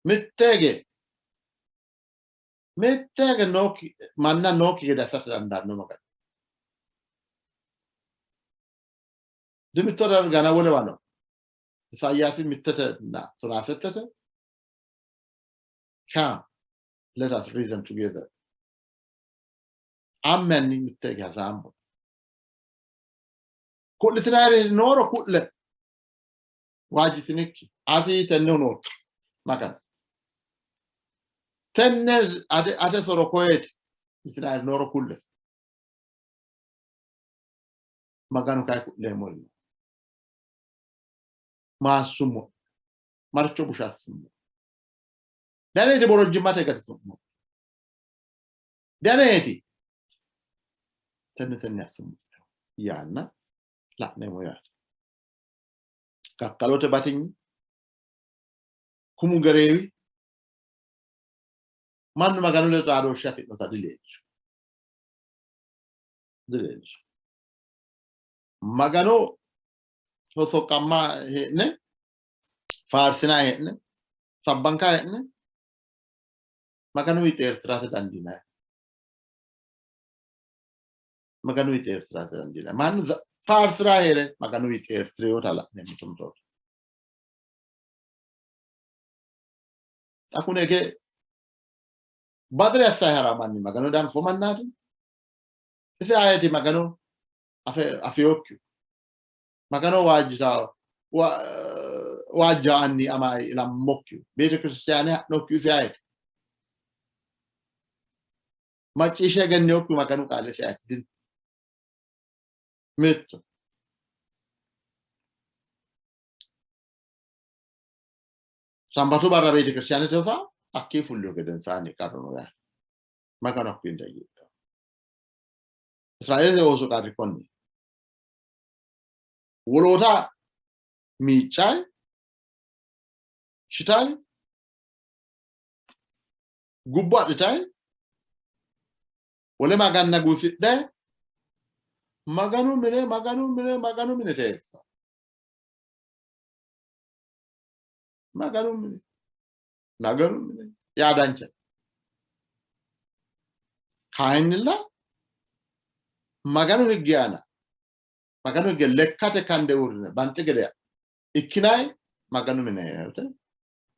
mitteege mitteege nookki manna nookki gede assate dandaanno Maganu. Dimitto dargana wolewa no. Isayaasi mittetenna tonaa settete. Come, let us reason together. Amme mitteege hasaambo. Ku'litinayiri nooro ku'le. Waajjitinikki. Ati tenne nootto. Maganu. Tenne ate ate soro koyeeti. Yitinayiri nooro kulle. Maganu kayi ku'leemmori no. Maassummo. Marcho busha assummo. Daneeti borojjimmate gatisummo. Daneeti tenne tenne assummo yaanna la'neemmo yaate. Kakkalote batinyi, kumu gereewi, mannu Maganu ledo xaadooshshe afi'nota dileellisho. Dileellisho. Magano soqqamma hee'ne, faarsina hee'ne, sabbanka hee'ne, Maganuwi xeerti'rate dandiinanni. Maganuwi xeerti'rate dandiinanni. Mannu faarsira hee're Maganuwi xeerti'rinota la'neemmo tumtooti. Xa kunege badire assayi hara manni Magano danfo mannaati. Isi ayeti Magano afiyokkihu. Magano waajjita waajja anni ama ilammokkihu. Beetekiristiyaane ha'nokkihu isi ayeti. Macciishshe egenniyokkihu Maganu qaale isi ayeti. Dino. Mitto. Sambatu barra beetekiristiyaanete hosa hakkii fullihu gedensaanni qarru no yaate. Maganu hakkuyi dayyidho. Israeelete ooso qarri konne. Woloota miiccay, shitay, gubbo adhitay, wole maganna guusidhe Maganu mine Maganu mine Maganu mine teessa. Maganu mine Maganu mine yaa dancha. Kayinnilla Maganu higge aana Maganu higge lekkate kande uurrine banxi gede ikkinayi Maganu mine hee'rate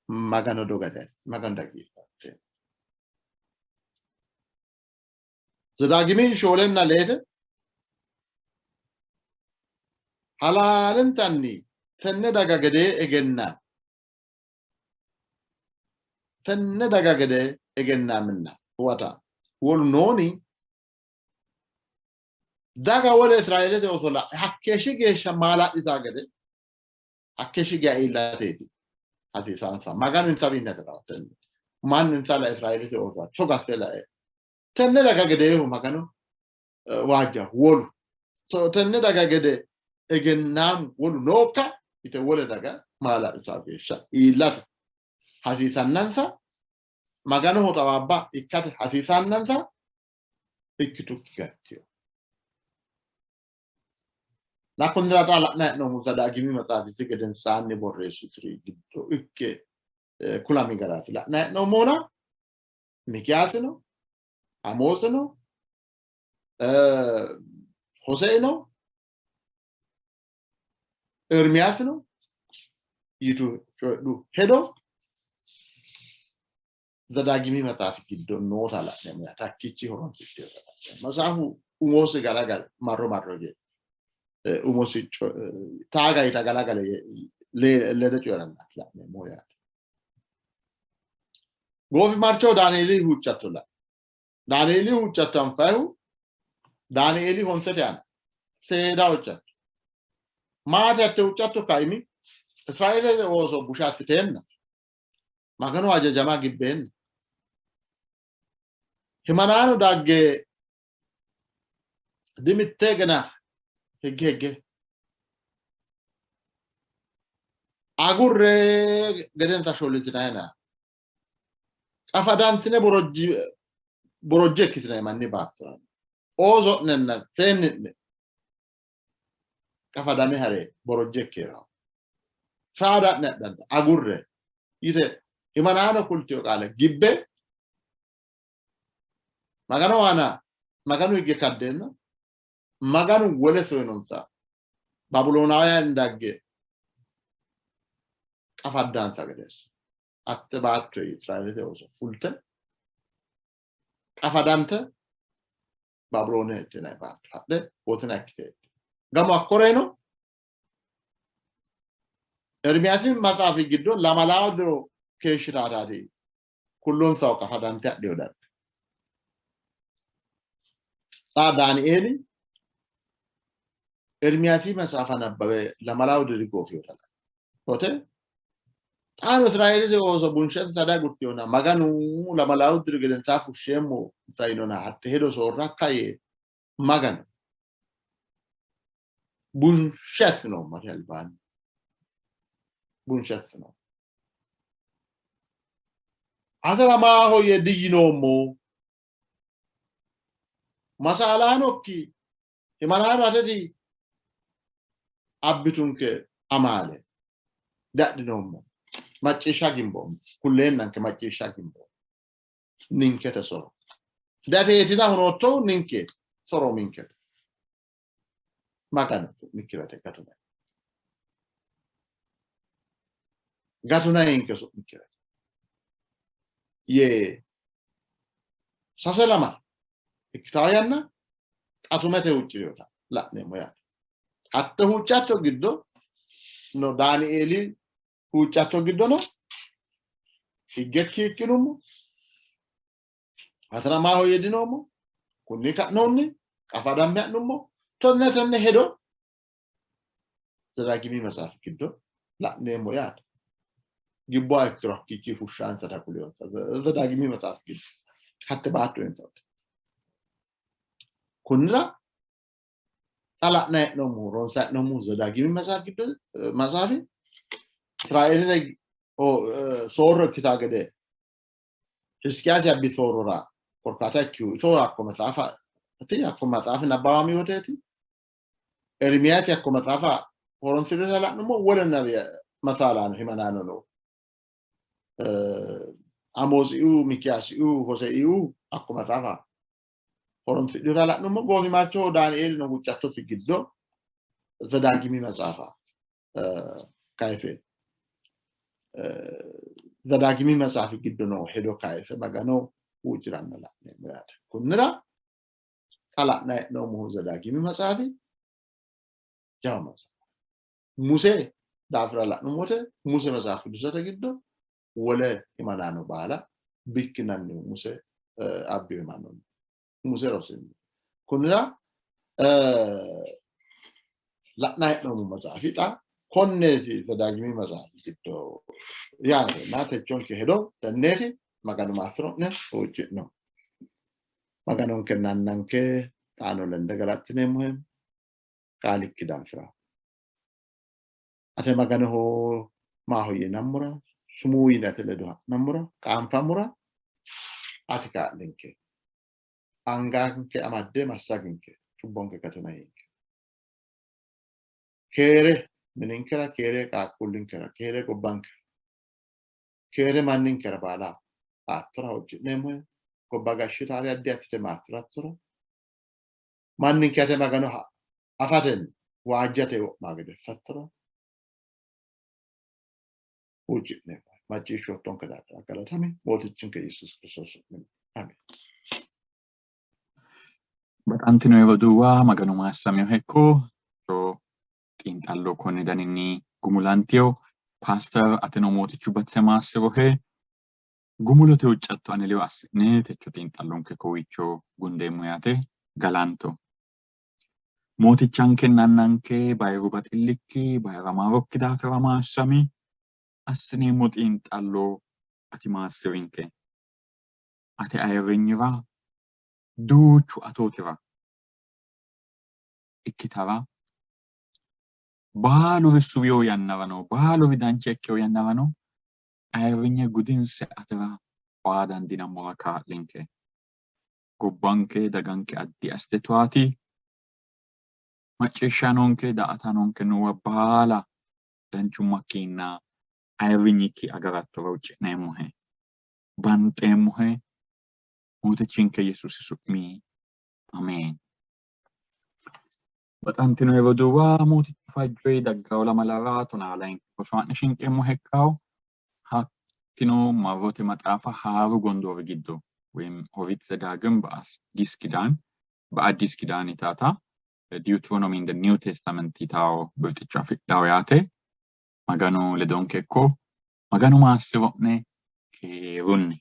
Magano dogate Maganu dagiifate. Zedaagimi shoolenna leete halaalintanni tenne daga gedee egenna tenne daga gede egennaaminna huwata wolu nooni? Daga wole Israeelete ooso la'e hakkeeshshi geeshsha maala'litaa gede hakkeeshshi geya iillateeti hasiisansa. Maganu insawiinni hasi'ranno tenne. Mannu insa lae Israeelete ooso togo asse lae tenne daga gedeehu Maganu waajja wolu tenne daga gede egennaamu wolu nookka yite wole daga maala'lisaa geeshsha iillate hasiisannansa Maganoho xawaabba ikkate hasiisannansa ikkitukki gattino. Hakkonnira xa la'nanni hee'noommo Zadaagimi maxaafisi gedensaanni borreessituri giddo ikke kulami garaati la'nanni hee'noommohuna Mikiyaasino, Amoosino, Hoseino, Ermiyaasino yitu coyidhu hedo Zadaagimi maxaafi giddo noota la'neemmo yaate. Hakkiichi horonsidhinota la'neemmo. Maxaafu umosi galagale marro marro hige umosi taaga yita galagale lede coyi'ranna la'neemmo yaate. Goofimarchoho Daanieeli huuccatto la'no. Daanieeli huuccatto anfayihu Daanieeli honsete aana seeda huuccatto. Maate hatte huuccatto kaimi Israeelete ooso busha assiteenna Maganu hajajama gibbeenna himanaano dagge dimitte gena higge higge agurre gedensa shollitinayina qafadantine borojje ikkitinay manni baattora ooso'nenna seenni'ne Qafadame ha're borojje ikke hee'ranno. Saada'ne adhanta agurre yite himanaano kultino qaale gibbe Maganu aana Maganu higge kaddeenna Maganu wole soyinonsa Baabiloonaawiyaan dagge qafaddansa gede assi. Hatte baatto Israeelete ooso fulte qafadante Baabiloone yinanni baatto hadhe wosina ikkite heedhu. Gamu hakko reyino. Ermiyaasi maxaafi giddo lamalaa diro keeshshitaataati kullonsahu qafadante hadhino darga. Xa Daanieeli Ermiyaasi maxaafa nabbawe lamalaawu diri goofinota lai. Wote xaano Israeelete ooso bunshensa diagurtinona Maganu lamalaawu diri gedensaa fushsheemmo sayinona hatte hedo soorrakka yee Magano bunshe assinoommate albaanni bunshe assinoommo. Atera maahoyye diyinoommo. Masaalaanokki himanaano ateti abbitunke amaale diadhinoommo. Macciishsha gimboommo. Kulleennanke macciishsha gimboommo. Ninkete soro. Diateetina hunoottohu ninkeeti. Soro minkete. Maganu su'mikkirate gatona. Gatona yinke su'mikkirate. Yee sase lamala ikkitaa yanna qatumete huucci'rinota la'neemmo yaate. Hatte huuccatto giddo no Daanieeli huuccatto giddo no higgekki ikkinummo atera maahoyye dinoommo kunni ka'nohunni qafadamme ha'nummo tenne tenne hedo Zedaagimi maxaafi giddo la'neemmo yaate. Gibbuwa ikkiro hakkiichi fushshaansa kuliyonsa Zedaagimi maxaafi giddo hatte baatto insa. Kunnira xa la'nanni hee'noommohu ronsanni hee'noommohu Zedaagimi maxaafi giddo maxaafi Israeelete soorro ikkitaa gede Hiziqiyaasi abbi soorrora korkaata ikkihu iso hakko maxaafa hakko maxaafi nabbawami woteeti. Ermiyaasi hakko maxaafa horonsi'rita la'nummo wole nabiya masaalaano himanaano no. Amoosiu, Mikiyaasiu, Hoseiu hakko maxaafa horonsidhita la'nummo. Goofimarchoho Daanieelino huuccattosi giddo Zedaagimi maxaafa kayise Zedaagimi maxaafi giddo noo hedo kayise Magano huucci'ranna la'neemmo yaate. Kunnira xa la'nanni hee'noommohu Zedaagimi maxaafi jawa maxaafa. Muse daafira la'nummote Muse maxaafi qidusete giddo wole himanaano baala bikkinannihu Muse abbi himanonni Muse rosinni. Kunnira la'nanni hee'noommo maxaafi xa konneeti Zedaagimi maxaafi giddo yaate. Na techonke hedo tenneeti. Maganu maassi'ro'ne huucci'no. Maganonkenna Annanke xaano lende galaxxineemmohe qaalikki daafira. Ate Maganoho maahoyye yinammora, sumuu yine ate ledo ha'nammora, qaanfammora ati kaa'linke. Anganke amadde massaginke, cubbonke gatona yiinke. Keere mininkera, keere qaaqquullinkera, keere gobbankera, keere manninkera baala aattora huucci'neemmohe. Gobba gashshitaari addi assite maassi'rattora manninke ate Magano afatenni waajjate wo'ma gede assattora huucci'neemmohe. Macciishshoottonke daafira galatami Mootichinke Yesuus Kiristoosi su'minni. Amen. Baxantino roduuwa Maganu maassaminoha ikko xiinxallo konni daninni gumulantino. Paaster ateno Mootichu batise maassi'rohe. Gumulote huuccatto ane ledo assi'ne techo xiinxallonke kowiicho gundeemmo yaate. Galanto. Mootichankenna Annanke bayiru baxillikki, bayira maarokki daafira maassami. Assineemmo xiinxallo ati maassi'rinke. Ate ayirrinyira duuchu atootira ikkitara baaluri suwino yannarano baaluri dancha ikkino yannarano ayirrinye gudinse atera aa dandiinammora kaa'linke. Gobbanke daganke addi assite towaati. Macciishshaanonke daa''ataanonke noowa baala danchummakkinna ayirrinyikki agarattora huucci'neemmohe. Banxeemmohe Mootichinke Yesuusi su'mi ameen. Baxantino roduuwa Mootichu fajjoyi daggawo lamalara 12 roso ha'ne shinqeemmo hekkawo hattino marrote maxaafa haaru gondoori giddo ወይም ኦሪት ዘዳግም በአዲስ ኪዳን በአዲስ ኪዳን yitaata Deuteronomy in the New Testament yitawo birxicho afidhawo yaate. Maganu ledonke ikko. Maganu maassiro'ne keerunni.